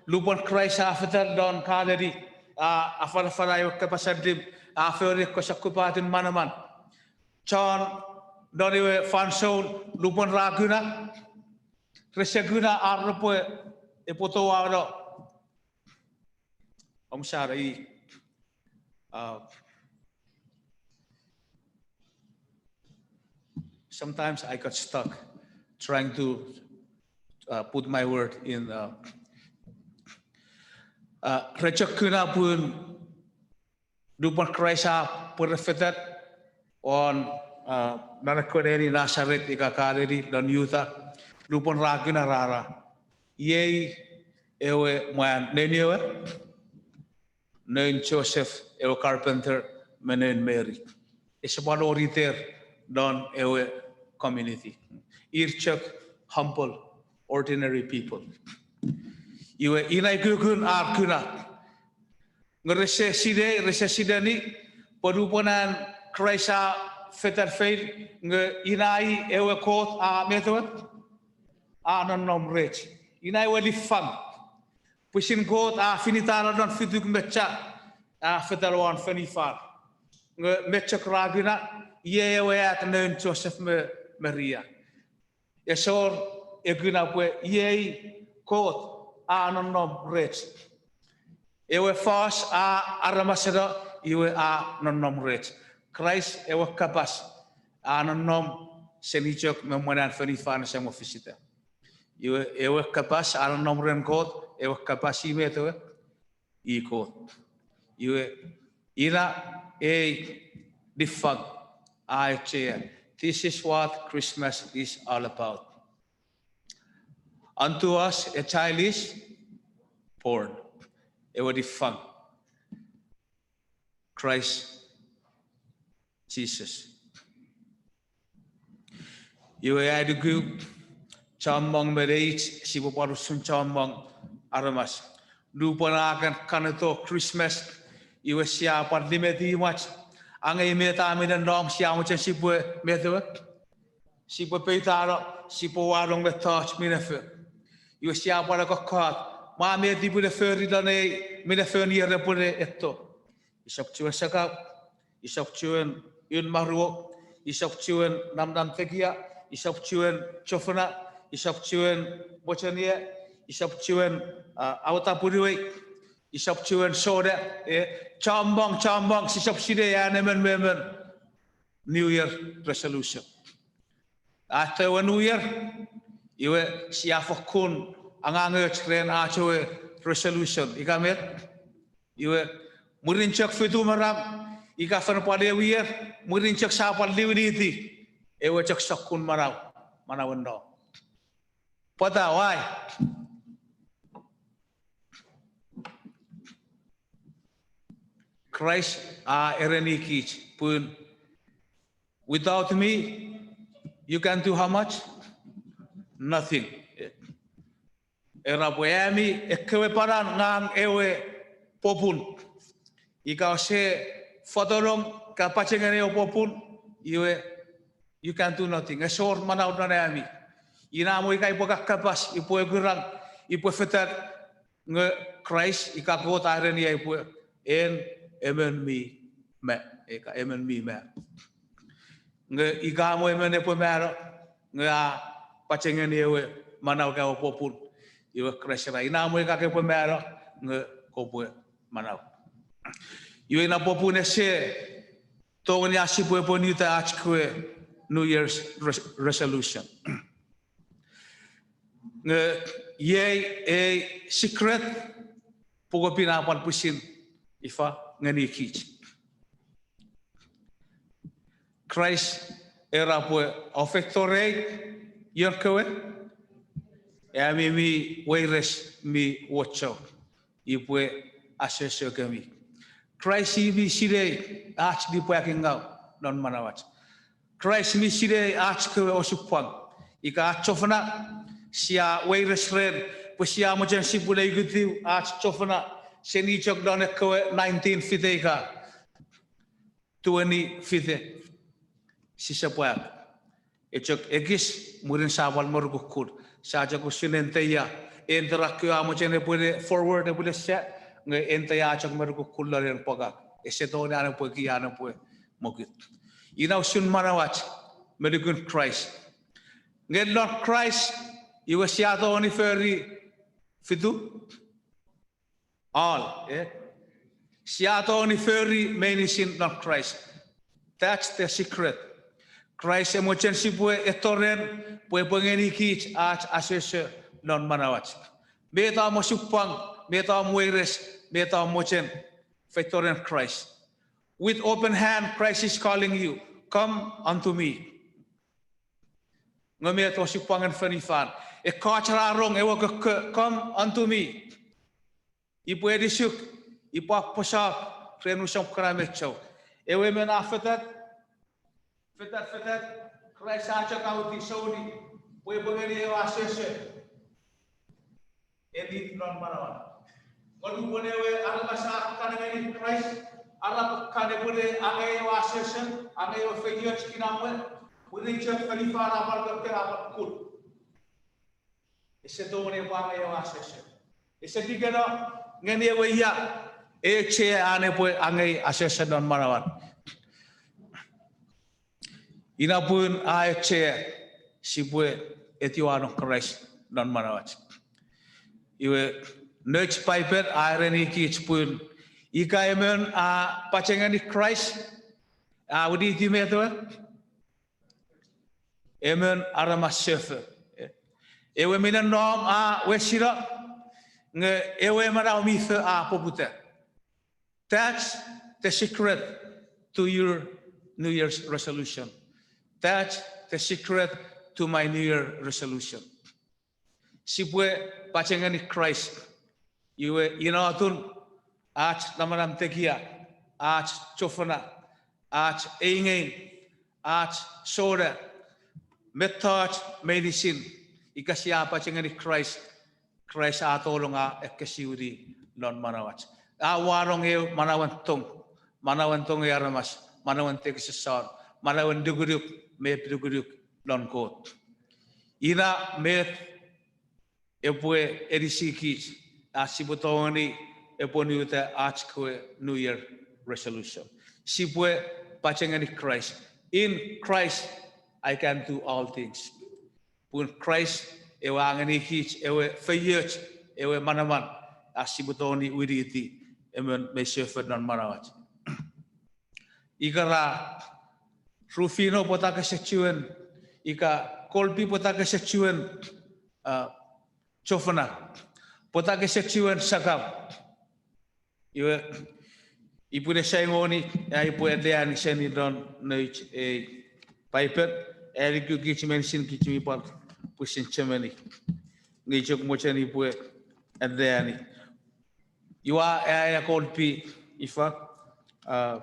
lupwen Kraist a fetan non Kalili, a, afanafana ewe kapas allim, a fori ekkewe sokkopaten manaman. Chon non ewe fansoun, lupwen ra kuna, rese kuna ar repwe, epwe touauno. Omusano i, uh, sometimes I got stuck trying to, uh, put my word in, uh, uh, re chok kuna pun lupwen Kraist a pwerefetat won, uh, non ekkewe neni Nazareth ika Kalili non Juta, lupwen ra kuna ra era, iei ewe mwan, noun iewe? Noun Joseph ewe carpenter me noun Mary. Ese pwan wor iter non ewe community. Ir chok humble, ordinary people. Iwe ina ukukun ar kuna. Nge rese sinei, rese sineni, pwe nupwen an Kraist a fetan feil, nge ina i ewe Kot a met ewe? A nonnom rech. Ina ewe lifang. Pwisin Kot a finitano non fituk me cha, a fetan won fonufan. Nge met chok ra kuna, iei ewe at noun Joseph me Maria. Ese wor e kuna pwe iei Kot a nonnom rech. Ewe fos a aramaseno, iwe a nonnom rech. Kraist ewe kapas a nonnom seni chok me mwen an fonufan ese mo fisita. Iwe ewe kapas a nonnom ren Kot, ewe kapas i met ewe? I Kot. Iwe ina ei lifang a auchea. This is what Christmas is all about. Unto us a child is born. Ewe niffang, Christ Jesus. Iwe ai nuku, chommong me neich sipwe pwan usun chommong aramas. Nupwen a kan kaneto Christmas, iwe sia pwan nimeti imwach, angei met a minen nom sia mochen sipwe met ewe, sipwe peitano, sipwe wanong mettoch minafo. Iwe sia pwan kokkot, mwa met upwene fori non ei minafon ier epwene etto. Isap chuen sakau, isap chuen un maruo, isap chuen namnam tekia, isap chuen chofona, isap chuen mochenia, isap chuen, a, aueta punuwei, isap chuen sona, e, chommong, chommong, sisap sinei an emon me emon New Year resolution. Ata ewe New Year, iwe sia fokkun angangoch ren ach ewe resolution. Ika met? Iwe, mwirin chok fitu maram, ika fen pwan ew ier, mwirin chok sia pwan liwiniti ewe chok sokkun manau, manauen nom. Pwata, why? Kraist a erenikich pun, without me, you can do how much? Nothing. Era pwe ami ekkewe panan ngang ewe popun. Ika ouse fotonong ka pachengeni ewe popun, iwe, you can do nothing. Esor manau non ami. Ina mo ika ipwe kakkapas, ipwe kurang, ipwe fetan, nge Kraist ika Kot a ereniei pwe en emon mi ma, ika emon mi ma. Nge ika mo emon epwe mano, nge a pachengeni ewe manau ika ewe popun. Iwe Kraist era, ina mo ika ke epwe mano, nge kopwe manau. Iwe ina popun ese tongeni ach sipwe epwe nuta ach kewe New Year's res-, resolution. Nge iei ei secret, pukopin a pwan pwisin ifa ngenikich. Kraist era pwe, o feito rei, ion kewe, ami mi weires mi wochou, ipwe asoso kemi. Kraist i mi sinei ach nipwakingaw non manauach. Kraist mi sinei ach kewe osupwang. Ika ach chofona, sia weires ren, pwe sia mochen sipwe ne ikutiw ach chofona seni chok non ekkewe nineteen fite ika twenty fite. Sise pwak. E chok ekis, mwirin sa pwan morukukkun. Sa chok usun en teia, en tara kewe a mochen epwene forward epwene sa, nge en teia a chok morukukkun lon en pwakak. Ese tongeni an epwe ki an epwe mokut. Ina usun manauach me nukun Kraist. Nge non Kraist, iwe sia tongeni fori fitu? All, e? Sia tongeni fori meinisin non Kraist. That's the secret. Kraist e mochen sipwe eto ren, pwe epwe ngenikich ach asoso non manauach. Met om osupwang, met om weires, met om mochen, feito ren Kraist. With open hand, Christ is calling you. Come unto me. Nge met osupwangen fonufan? Ekkoch ra rong ewe kokko, come unto me. Ipwe anisuk, ipwe apwosok ren usom kana me chou. Ewe men a fetat, fetat, fetat, Kraist a chok auti souni, pwe epwe ngeni ewe asoso ennet non manauan. Nge nupwen ewe aramas a kan ngeni Kraist, arap kan epwene angei ewe asoso, angei ewe feioch kinamwe, mwirin chok fonufan a pwan kokkena a pwan kut. Ese tongeni epwe angei ewe asoso. Ese tikeno ngeni ewe ia, eche an epwe angei asoso non manauan. Ina pun a eche sipwe etiwa non Kraist non manauach. Iwe, nouch Paipel a erenikich pun ika emon a pachengeni Kraist, a winiti met ewe? Emon aramas sefo. Ewe minen nom a wesino, nge ewe manau mi fo a poputa. That's the secret to your New Year's resolution. That's the secret to my New Year resolution. Sipwe pachengeni Kraist. Iwe ina atun ach namanam tekia, ach chofona, ach eingeing, ach sona, mettoch meinisin, ika sia pachengeni Kraist, Kraist a tolong a ekkesiwini non manauach. A wanong eu manauen tong, manauen tongei aramas, manauen tekison, manauen nukunuk me epinukunuk non Kot. Ina met epwe anisikich ach sipwe tongeni apwonueta ach kewe New Year resolution. Sipwe pachengeni Kraist. In Christ I can do all things. Pun Kraist ewe a ngenikich ewe feioch, ewe manaman, ach sipwe tongeni winiti emon mei sefo non manauach. Ika ra Rufino pwata kese chuen, ika Colby pwata kese chuen, a, chofona, pwata kese chuen sakau. Iwe, ipwine saingoni, ai upwe anneani seni non nouch ei Paipel, ai nuku kich meinisin kich mi pwal pwisin chechemeni. Nge chok mochen upwe anneani. Iwe, aea Colby ifa, a,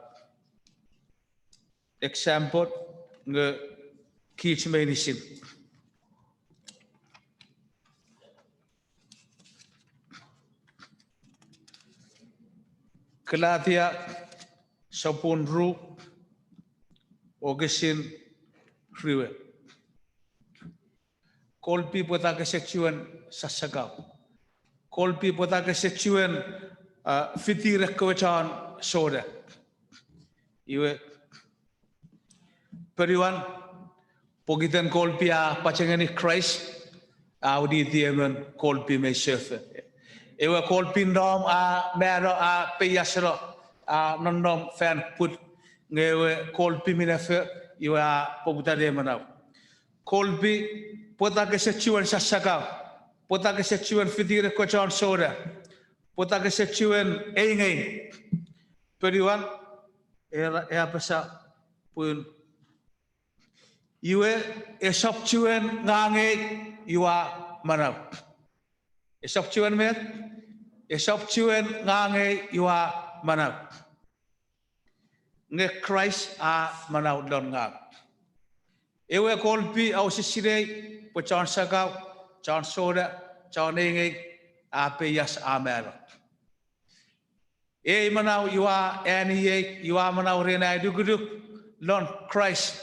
example nge kich meinisin. Kalatia sopun ru, wokisin rue. Colby pwata kese chuen sasakau. Colby pwata kese chuen, a, fitir ekkewe chon sona. Iwe, ponuan, pokiten Colby a pachengeni Kraist, a winiti emon Colby mei sefo. Ewe Colby nom a mano, a peiaseno, a nonnom fan pwul, nge ewe Colby minafo, iwe a poputa ne manau. Colby, pwata kese chuen sasakau, pwata kese chuen fitir ekkewe chon sona, pwata kese chuen eingeing. Ponuan, e apasa pun iwe, esap chuen ngang ei ua manau. Esap chuen met? Esap chuen ngang ei ua manau. Nge Kraist a manau lon ngang. Ewe Colby a use sinei pwe chon sakau, chon sona, chon eingeing, a peias a mano. Ei manau ua eani ei, ua manau ren ai nukunuk lon Kraist,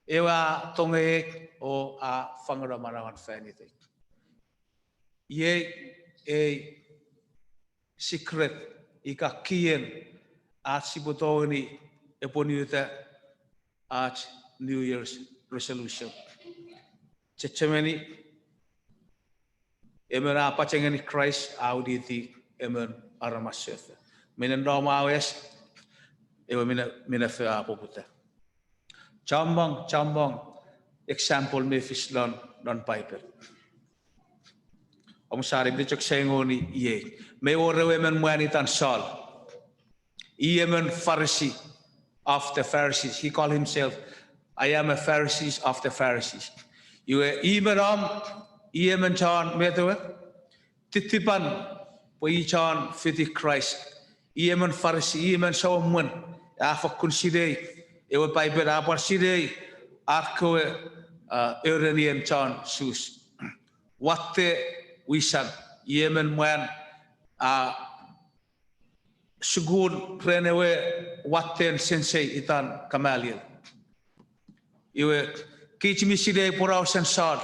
ewe a tongei o a fangeno manauan fan itei. Iei ei secret ika kien ach sipwe tongeni apwonueta ach New Year's resolution. Chechemeni, emon a pachengeni Kraist a winiti emon aramas sefo. Minen nom a wes, ewe mine, minafo a poputa. Chommong, chommong example mi fis lon, lon Paipel. Omusani mi chok saingoni iei. Mei wor ewe emon mwan itan Saul. I emon Pharisee of the Pharisees. He called himself, I am a Pharisee of the Pharisees. Iwe i me nom, i emon chon met ewe? Titipan pwe i chon fiti Kraist. I emon Pharisee, i emon sou emwen, a fokkun sinei ewe Paipel, a pwan sinei ar kewe, a, erenien chon Sus. Watte wisan, i emon mwan, a, sukun ren ewe watten sensei itan Gamaliel. Iwe, kich mi sinei porausen Saul.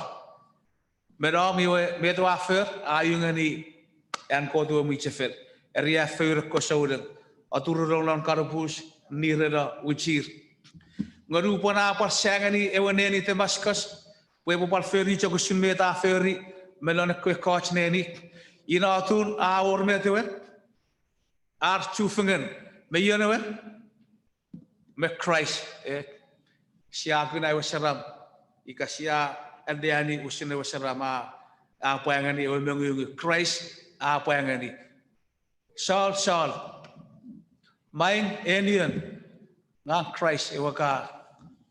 Me nom iwe met ewe a for, a u ngeni an Kot ewe mwichefel. Eriaffoun ekkewe souneng, aturunong lon kanupus, nireno wichir. Nge nupwen a pwan sa ngeni ewe neni Damascus, pwe epwe pwan fori chok usun met a fori me lon ekkewe ekkoch neni, ina atun a wor met ewe? Ar chufengen. Me ion ewe? Me Kraist, e. Sia kuna ewe saram, ika sia anneani usun ewe saram a, a pwa ngeni ewe mongungu. Kraist a pwa ngeni, Saul, Saul, maing enion, ngang Kraist ewe ka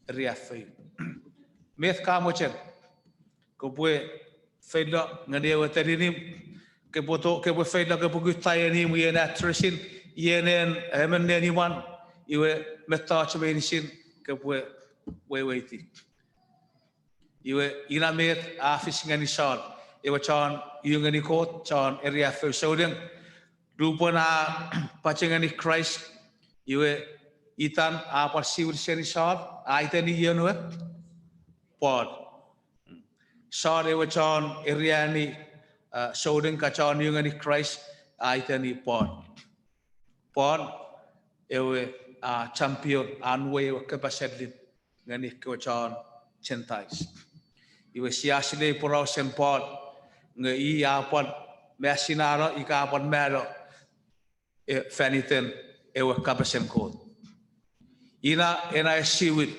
eriaffoun. Met ka mochen? Kopwe feilo ngeni ewe teninim, kepwe to, kepwe feilo, kepwe kutta enim, ien addressin, ien en emon neniman, iwe mettoch meinisin kepwe weweiti. Iwe ina met a fis ngeni Saul, ewe chon u ngeni Kot, chon eriaffou souneng. Lupwen a pache ngeni Kraist, iwe itan a pwan siwin seni Saul, a iteni ien we? Paul. Saul ewe chon eriani, a, souneng ka chon u ngeni Kraist, a iteni Paul. Paul ewe a champion, an uwei ewe kapas allim ngeni ekkewe chon Gentiles. Iwe sia silei porausen Paul, nge i a pwan masinano ika a pwan mano e, fan iten ewe kapasen Kot. Ina ena esiwin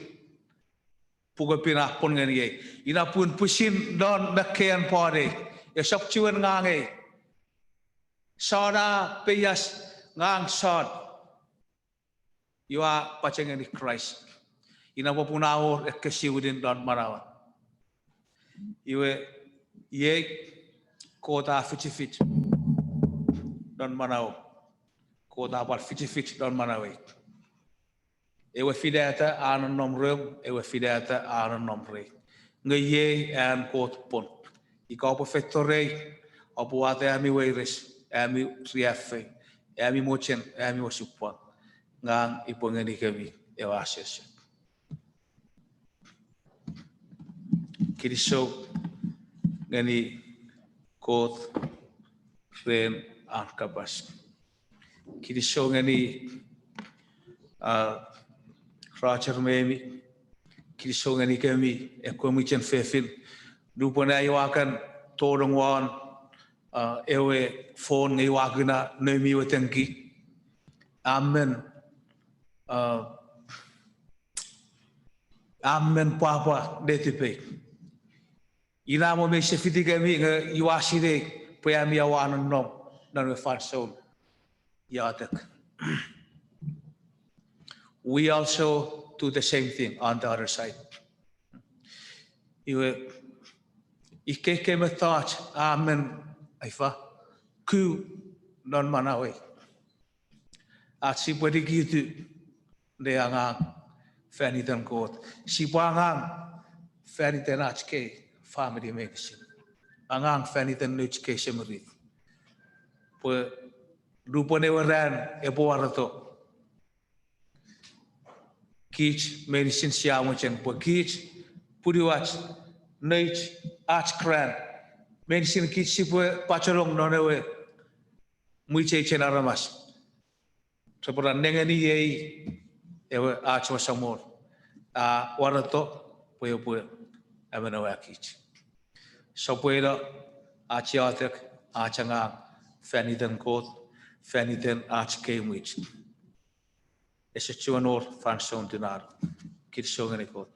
pukepin a pwon ngeniei. Ina pun pwisin non mekkean Paul ei, esap chiwen ngang ei. Saul a peias, ngang Saul. Iwe a pache ngeni Kraist. Ina popun a wor ekkesiwinin non manauan. Iwe iei Kot a fichifich non manauom. Kot a pwan fichifich non manauei. Ewe finata a nonnom reom, ewe finata a nonnom rei. Nge iei an Kot pwon. Ika oupwe feito rei, oupwe wata ami weires, ami riaffou, ami mochen, ami osupwang. Ngang upwe ngenikemi ewe asoso. Kinisou ngeni Kot ren an kapas. Kinisou ngeni, a, Roger me Emi. Kinisou ngenikemi ekkewe mwichen fefin. Nupwen ai ua kan tonong won, a, ewe phone nge ua kuna noumi we tenki, a men, a, a men pwapwa netipei. Ina mo meise fitikemi nge ua sinei pwe ami oua nonnom non ewe fansoun iotek. We also do the same thing on the other side. Iwe, ikkei kei mettoch a men, ifa, ku non manauei. Ach sipwe nikitu ne angang fan iten Kot. Sipwe angang fan iten ach kei famini meinisin. Angang fan iten nouch kei semirit. Pwe lupwen ewe ran epwe wareto, kich meinisin sia mochen pwe kich, punuwach, nouch, ach clan, meinisin kich sipwe pachenong non ewe mwicheichen aramas. Repwe ra nengeni ei ewe ach we Samol a wareto pwe epwe amenewa kich. Sopweno ach iotek, ach angang fan iten Kot, fan iten ach kei mwich. Ese chuen wor fansoun tinano. Kinisou ngeni Kot.